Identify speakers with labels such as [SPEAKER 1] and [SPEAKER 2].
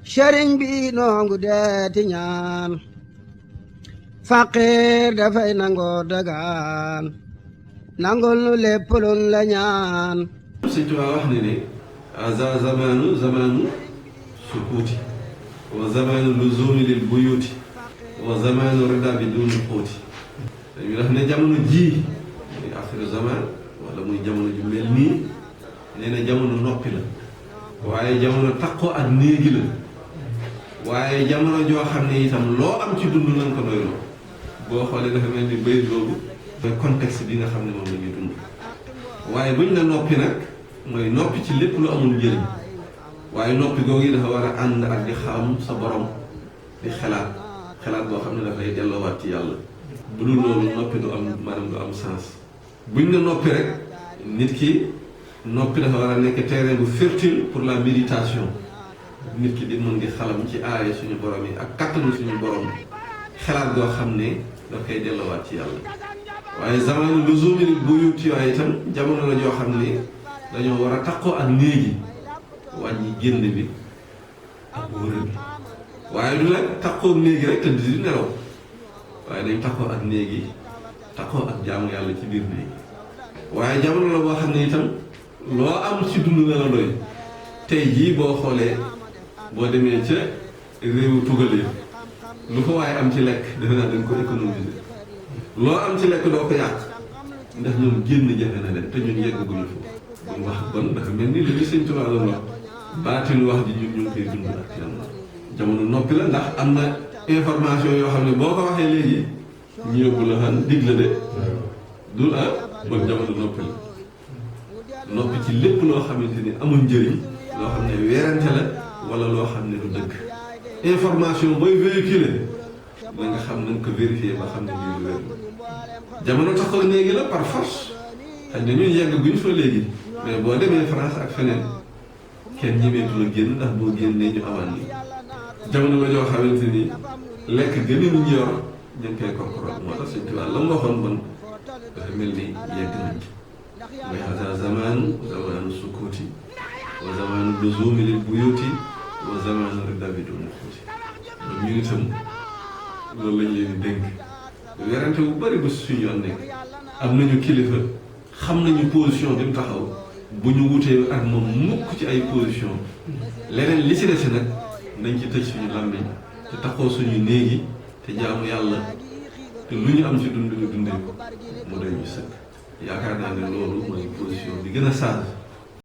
[SPEAKER 1] sëriñ bi noongu deeti ñaan faqiir dafay nangoo dagaan nangul nu lépp luñ la ñaan.
[SPEAKER 2] Sëñ Tuubaa wax ne ne aza zamanu sukuuti wa zamanu luzumi lil buyuti wa zamanu rida bi duni xuuti. dañuy def ne jamono jii muy axiru zaman wala muy jamono ju mel nii nee na jamono noppi la waaye jamono takkoo ak néegi la waaye jamono joo xam ne itam loo am ci dund nañ ko doyloo. boo xoolee dafa mel ni bayit boobu mooy contexte bi nga xam ne moom la ñuy dund waaye buñ la noppi nag mooy noppi ci lépp lu amul njëriñ waaye noppi googu dafa war a ànd ak di xam sa borom di xalaat boo xam ne dafay delloowaat ci yàlla. bu dul loolu noppi du am maanaam du am sens. buñ la noppi rek nit ki noppi dafa war a nekk terrain bu fertile pour la méditation nit ki di mën di xalam ci aaya suñu borom yi ak kattanu suñu borom xalaat goo xam ne daf koy delloowaat ci yàlla. waaye zamanu luzumi buyuti waaye itam jamono la joo xam ne dañoo war a takkoo ak néegi wàññi génn bi ak wërë bi waaye du nag takkoo néegi rek tëdd di nelaw waaye dañ takkoo ak néegi takkoo ak jaamu yàlla ci biir néegi waaye jamono la boo xam ne itam loo am ci dund na la doy. tey jii boo xoolee boo demee ca réewu tugal yi lu fa waaye am ci lekk defe naa dañ ko économiser loo am ci lekk doo ko yàq ndax ñoom génn jafe na leen te ñun yeggaguñu foofu. bon wax bon dafa mel ni li ñu Sëñ Tuubaa doon wax baatinu wax ji ñun ñu ngi koy dund actuellement. jamono noppi la ndax am na information yoo xam ne boo ko waxee léegi ñu yóbbu la xam dig la de du bon jamono noppi la noppi ci lépp loo xamante ni amul njëriñ loo xam ne weerante la wala loo xam ne du dëgg. information booy véhiculer na nga xam na nga ko vérifier ba xam ne lii lu wér jamono tax ko léegi la par force xëy na ñun yegg guñ fa léegi mais boo demee France ak feneen kenn ñemeetu la génn ndax boo génnee ñu amaan ni jamono la joo xamante ni lekk gën a ñu yor ñu ngi koy kokkorol moo tax Sëñ Tuubaa la mu waxoon bon dafa mel ni yegg nañ ci mooy xasa zamanu sukuuti wa zamanu luzumi lil buyuti wa zamanu rida bi duni xuuti ñu ngi itam loolu lañ leen di dénk werante bu bari ba suñu yoon nekk am nañu kilifa xam nañu position bi mu taxaw bu ñu wutee ak moom mukk ci ay position leneen li ci dese nag nañ ci tëj suñu làmmiñ te taxaw suñu néegi te jaamu yàlla te lu ñu am ci dund ñu dundee ko mu doy ñu sëkk yaakaar naa ne loolu mooy position bi gën a sage